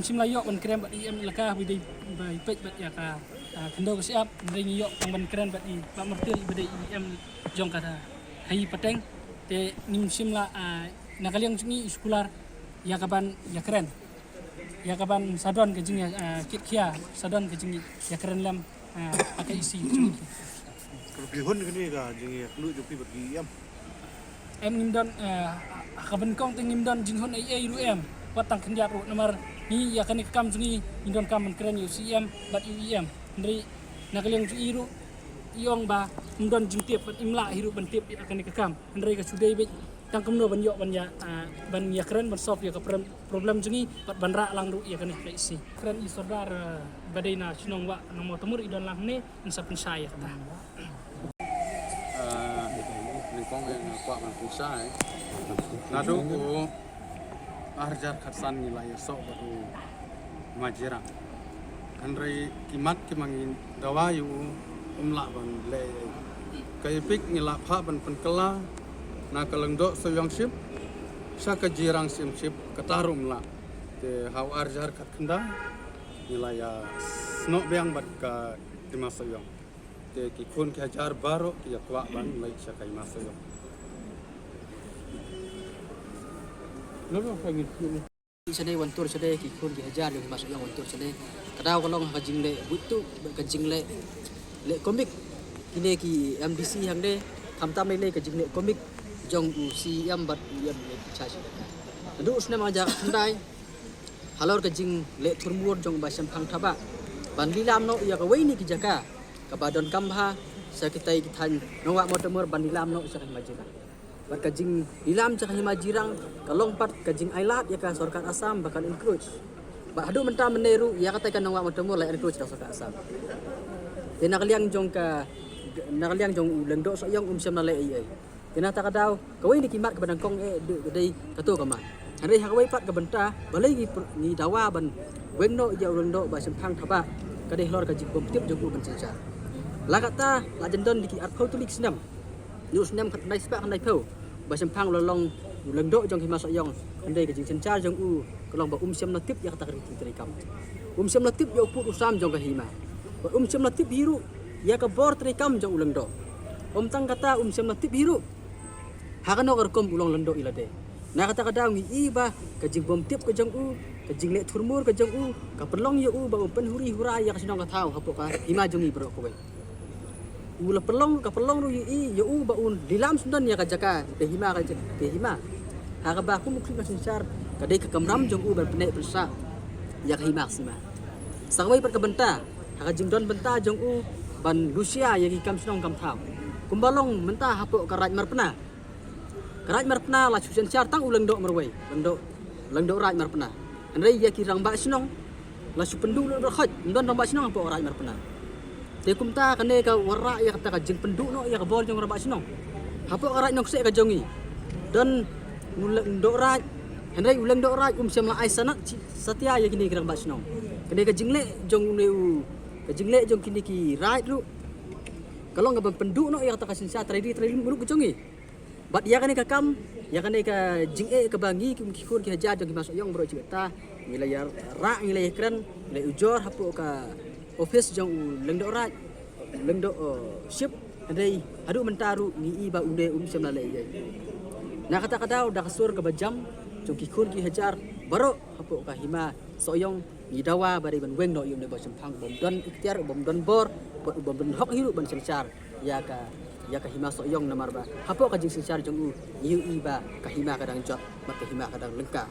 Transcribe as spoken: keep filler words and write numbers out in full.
Shim la ïoh ban kren bad i em elaka ba dei ba i peit bad ïa ka, ah, khyndew ka shyiap, hynrei ngi ïoh tang ban kren bad i Bah Martil ba dei i em jong ka, ka hi pateng. Te ngim shim la, ah, na ka liang jong ngi i sekular ïa ka ban ïa kren, ïa ka ban sa don ka jing, ah, kit khia, sa don ka jing ïa kren lem, ah, ha ka isi jong ngi. Ka bi hun kane ka jing ïa kynduh jong phi bad ki em. Em ngim don, eh, ha ka ban kong te ngim don jinghun ei ei ruh em. Wat tang khyndiat ruh namar ngi ïa kane ka kam jong ngi, ngi don kam ban kren ïa u C M bad ïa u E M. Hynrei na ka liang jong i ruh i ong ba ngim don jingtip bad im lah hi ruh ban tip ïa kane ka kam. Hynrei ka shu dei beit tang kumno ban ïoh ban ïa, eh, ban ïa kren ban solve ïa ka problem, problem jong ngi bad ban rah lang ruh ïa kane ka isi. Kren i Sordar, eh, ba dei na shnong Wah Nongmawtamur i don lang hangne. Yn sa pynshai ïa kata. Ah, nyngkong nga kwah ban pynshai. Naduh u ar hajar khatsan ngi la ïasoh bad u Hima Jirang. Hynrei ki mat ki ma ngi dawa ïa u um lah ban leh. Ka ïa pik ngi la phah ban pynkylla na ka Lyngdoh Sohiong Ship sha ka Jirang Siem Ship kata ruh um lah. Te ha u ar hajar khatkhyndai ngi la ïasnoh biang bad ka Hima Sohiong. Te ki khun ki hajar baroh ki ïa kwah ban leit sha ka Hima Sohiong. Shane wan tur shane ki khun ki hajar jong Hima Sohiong wan tur shane. Ka daw ka long ha ka jingleh buit tuh, ka jingleh, leh komik. Kine ki M D C hangne, khamtam lei lei ka jingleh komik jong u C M bad u M L A. Naduh u snem ar hajar khatkhyndai halor ka jingleh thurmur jong u Bah Shemphang Thabah ban lilam noh ïa kawei na ki jaka kaba donkam bha sha kitai ki thaiñ Nongwah Mawtamur ban lilam noh sha ka Hima Jirang. Bad ka jinglilam sha ka Hima Jirang ka long pat ka jingailad ïa ka sorkar Assam ba kan encroach. Bad haduh mynta mynne ruh ïa katai ka Nongwah Mawtamur la encroach da ka sorkar Assam. Te na ka liang jong ka, na ka liang jong u Lyngdoh Sohiong um shym la leh ei ei. Te na kata ka daw kawei na ki mat kaba nyngkong eh dei, dei kato kama. Hynrei ha kawei pat ka bynta balei ngi pr-, ngi dawa ban weng noh ïa u Lyngdoh Bah Shemphang Thabah, ka dei halor ka jingbymtip jong u ban synshar. La katta la jan don da ki arphew tylli ki snem. Naduh u snem khatkhyndai spah khyndaiphew Bah Shemphang u la long u Lyngdoh jong Hima Sohiong. Hynrei ka jingsynshar jong u ka long ba um shym la tip ïa kata ka riti treikam. Um shym la tip ïa u pud u sam jong ka hima. Bad um shym la tip hi ruh ïa ka bor treikam jong u Lyngdoh. Ym tang kata, um shym la tip hi ruh ha kano ka rukom u long Lyngdoh ïa lade. Na kata ka daw ngi i ba ka jingbymtip ka jong u, ka jingleh thurmur ka jong u, ka pynlong ïa u ba um pynhuri hura ïa ka shnong ka thaw hapoh ka hima jong ngi baroh kawei. U la pynlong, ka pynlong ruh ïa i, ïa u ba un lilam sngewdon ïa ka jaka, ka hima, ka ja-, ka hima. Ha kaba kum u khlieh synshar ka dei ka kamram jong u ban pyneh pynsah ïa ka hima ka sima. Sa kawei pat ka bynta ha ka jingdon bynta jong u ban lushia ïa ki kam shnong kam thaw. Kumba long mynta hapoh ka Raid Marpna. Ka Raid Marpna la shu synshar tang u Lyngdoh marwei, Lyngdoh, Lyngdoh Raid Marpna. Hynrei ïa ki rangbah shnong la shu pynduh lut baroh khoit, ym don rangbah shnong hapoh ka Raid Marpna. Te kumta kane ka wanrah ïa kata ka jingpynduh noh ïa ka bor jong rangbah shnong. Hapoh ka Raid Nongkseh ka jong ngi don u Lyngdoh Raid, hynrei u Lyngdoh Raid um shym la ai sanad chi-, satia ïa kine ki rangbah shnong. Kane ka jingleh jong une u, ka jingleh jong kine ki raid ruh ka long kaba pynduh noh ïa kata ka synshar trai ri trai lum ka jong ngi. Bad ïa kane ka kam, ïa kane ka jingeh kaba ngi ki, ki khun ki hajar jong ki Hima Sohiong baroh shi katta ngi la ïa rah, ngi la ïa kren, ngi la ïa ujor hapoh ka office jong u Lyngdoh Raid, Lyngdoh, uh, Ship. Hynrei haduh mynta ruh ngi i ba une um shym la leh ei ei. Na kata ka daw da ka sur kaba jam jong ki khun ki hajar baroh hapoh ka Hima Sohiong ngi dawa ba dei ban weng noh ïa une u Bah Shemphang, bym don iktiar, bym don bor, bym don hok hi ruh ban synshar ïa ka, ïa ka Hima Sohiong namar ba hapoh ka jingsynshar jong u ngi ïohi ba ka hima ka dang jot bad ka hima ka dang lyngkha.